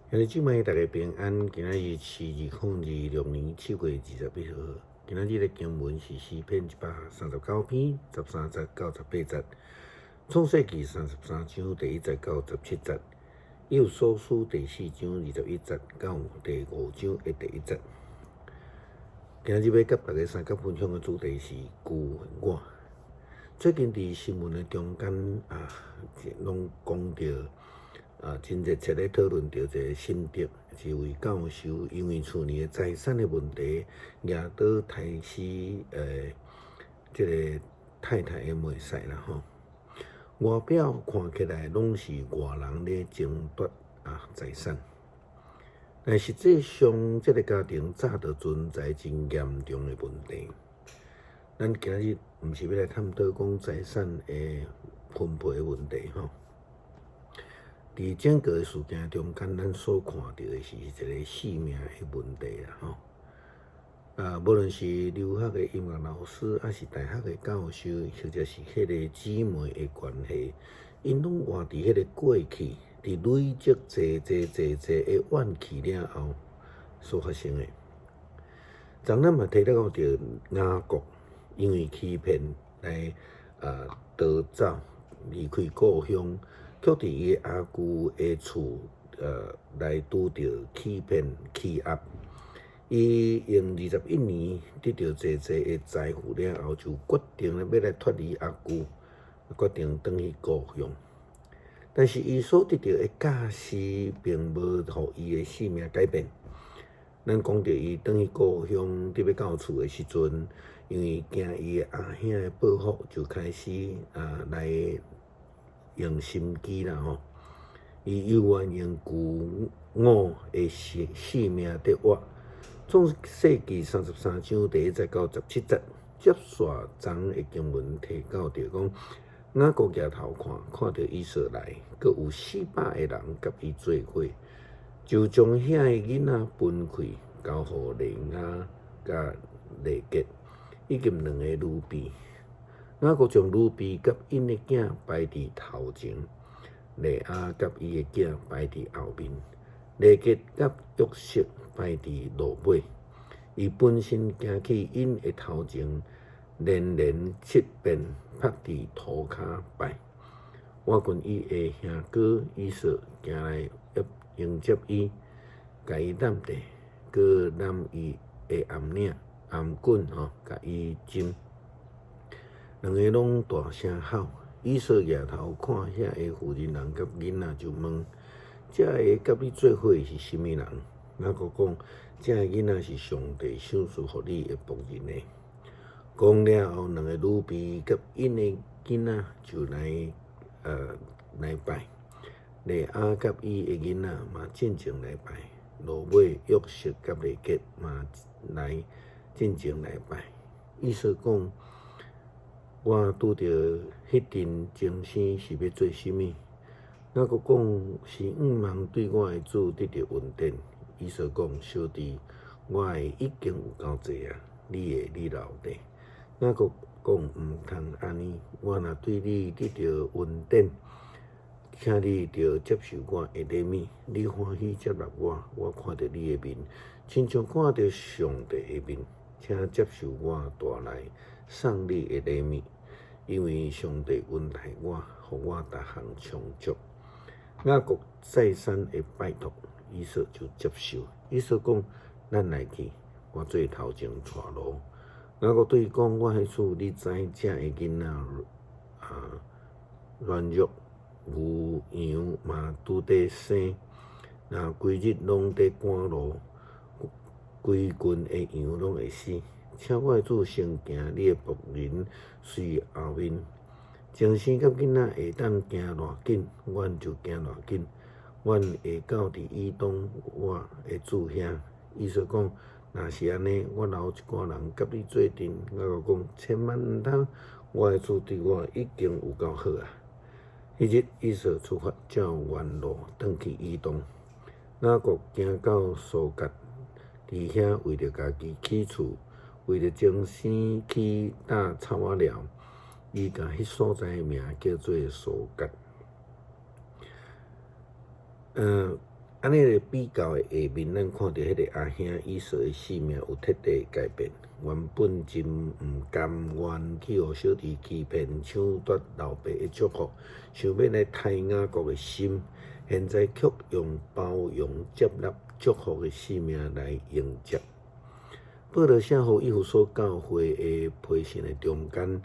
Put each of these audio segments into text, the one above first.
兄弟姊妹，大家平安。今仔日是2026年7月21號。今仔日的經文是詩篇139篇13節到18節，創世記33章第1節到17節，以弗所書第4章21節到第5章的第1節。今仔日欲佮大家相共分享的主題是舊我。最近佇新聞的中間啊，攏講著啊，真熱切咧討論著一个新竹一位教授，因為厝內的財產的問題，舉刀刣死這个太太的袂使啦吼。外表看起來攏是外人咧爭奪啊財產，但實際上這个家庭早就存在真嚴重的問題。咱今日毋是欲來探討講財產的分配的問題吼。佇整個事件中間，咱所看著的是一个性命的問題啦吼。啊，無論是留學的音樂老師，抑是大學的教授，或者是彼个姊妹的關係，𪜶攏活佇彼个過去，佇累積濟濟濟濟的怨氣了後所發生的。昨咱嘛提到著雅各，因為欺騙來啊逃走離開故鄉。卻佇伊阿舅的厝，來拄著欺騙欺壓。伊用21年得著濟濟的財富了後，就決定咧欲來脫離阿舅，決定轉去故鄉。但是伊所得著的教示，並無予伊的性命改變。咱講著伊轉去故鄉，佇欲到厝的時陣，因為驚伊的阿兄的報復，就開始啊來用心機啦吼，伊猶原用舊我的性命佇活。創世記33章第1節到17節，接續昨的經文提到著講，雅各舉頭看，看著以掃來，閣有400个人佮伊做伙，就將遐个囡仔分開，交予利亞佮拉結，以及兩个女婢。雅各將女婢佮𪜶的囝擺佇頭前，利亞佮伊的囝擺佇後面，拉結佮約瑟擺佇落尾。伊本身行去𪜶的頭前，連連七遍伏佇塗跤拜。倚近伊的兄哥以掃行來迎接伊，共伊攬著，閣攬伊的頷領、頷頸吼，共伊親。兩个攏大聲哭，以掃舉頭看遐个婦人人佮囡仔，就問：這个佮你做伙是啥物人？雅各講：這个囡仔是上帝賞賜予你的僕人的。講了後，兩个女婢佮𪜶的囡仔就來拜，利亞佮伊的囡仔嘛進前來拜，落尾約瑟佮拉結嘛來進前來拜。以掃講：我拄著彼陣情形是欲做啥物？雅各講是向望對我的主得著恩典。以掃講：小弟，我的已經有夠濟啊，你的你留著。雅各講毋通按呢，我若對你得著恩典，請你著接受我的禮物。你歡喜接納我，我看著你的面，親像看著上帝的面，請接受我帶來送你的禮物。因為上帝恩待我，予我逐項充足。雅各再三的拜託，以掃就接受。以掃講：咱來去，我做頭前帶路。雅各對伊講：我的主，你知這个囡仔啊軟弱，牛羊嘛拄佇生，若規日攏佇趕路，規群的羊攏會死。請我的主先行，你的僕人隨後面。前生佮囡仔會當行偌緊，阮就行偌緊。阮會到佇以東，我的主遐。以掃講：若是按呢，我留一寡人佮你做陣。雅各講：千萬毋通，我的主對我已經有夠好啊。彼日以掃出發，照原路轉去以東。雅各行到疏割，佇遐為著家己起厝，為著前生起搭草仔寮，伊共彼所在的名叫做疏割。按呢个比較的下面，咱看著彼个阿兄以掃的性命有徹底的改變。原本真毋甘願去予小弟欺騙、搶奪老爸的祝福，想欲來刣雅各的心，現在卻用包容、接納、祝福的性命來迎接。保羅寫予以弗所教會的批信的中間，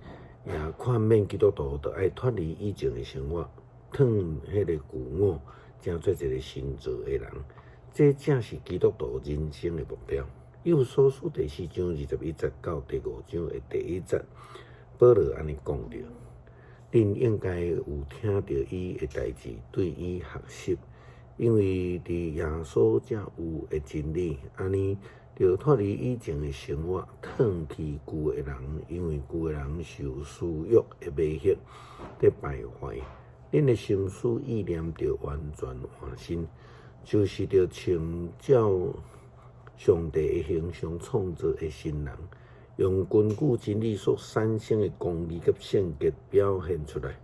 也勸勉基督徒，著愛脫離以前的生活，褪彼个舊我，成做一个新造的人。這正是基督徒人生的目標。以弗所書第四章21節到第五章的第一節，保羅按呢講著：恁應該有聽著伊的代誌，對伊學習，因為佇耶穌才有的真理，按呢著脫離以前的生活，褪去舊的人，因為舊的人受私欲的迷惑，咧敗壞。恁的心思意念著完全換新，就是著穿照上帝的形象創造的新人，用根據真理所產生的公義佮聖潔表現出來。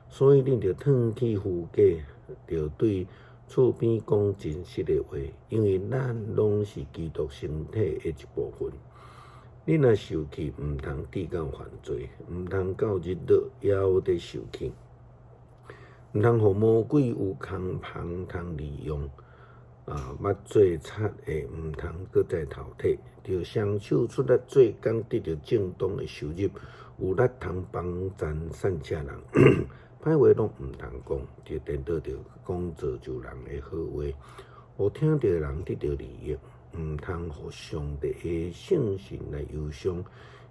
所以恁著褪去虛假，著對厝邊講真實的話，因為咱攏是基督身體的一部分。恁若受氣，毋通至到犯罪，毋通到日落猶佇受氣，毋通予魔鬼有空棚通利用。啊，捌做賊的，毋通閣再偷提，著雙手出力做工，得著正當的收入，有力通幫贊散赤人，歹話攏毋通講，著顛倒著講造就人的好話，予聽著的人得著利益，毋通予上帝的聖神來憂傷，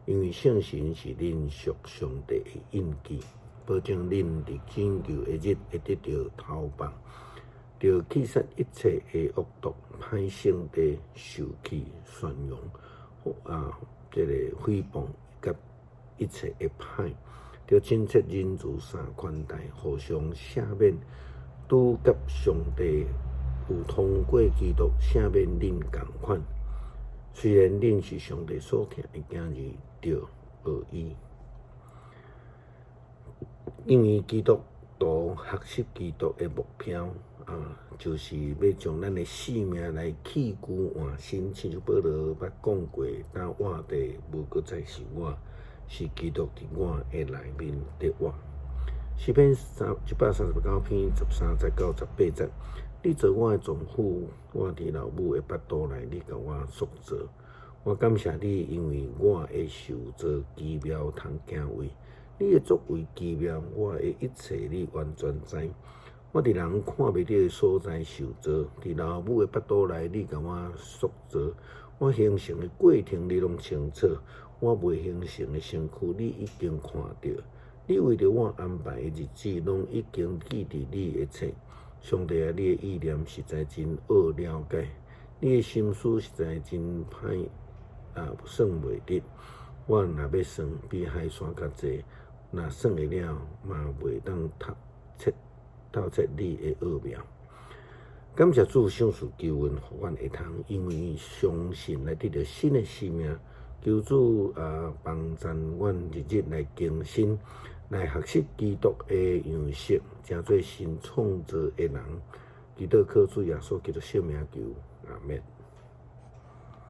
因為聖神是恁屬上帝的印記，保證恁佇拯救的日會得著頭棒。著棄殺一切的惡毒、歹性地、受氣、宣揚、啊，這个誹謗佮一切的歹，著親切仁慈三寬待，互相赦免，拄佮上帝有通過基督赦免恁仝款。雖然恁是上帝所疼的囝兒，著學伊，因為基督徒學習基督的目標。啊，就是欲將咱的性命來棄舊換新，親像保羅捌講過，當活的無閣再是我，是基督佇我的內面佇活。詩篇三139篇13節到18節，你做我的丈夫，我佇老母的腹肚內，你共我塑造。我感謝你，因為我的受造奇妙通敬畏。你的作為奇妙，我的一切你完全知。我佇人看袂著的所在受造，佇老母的腹肚內，你共我塑造。我形成的過程你攏清楚，我未形成的身軀你已經看著。你為著我安排的日子，攏已經記佇你的冊。上帝啊，你的意念實在真奧了解，你的心思實在真歹啊算袂得。我若欲算，比海沙較濟；若算會了，嘛袂當透徹。透徹你的奧妙。感謝主賞賜救恩，予阮會通因為相信來得著新的生命。求主啊，幫贊阮日日來更新，來學習基督的樣式，成做新創造的人。祈禱靠主耶穌基督聖名求，阿們。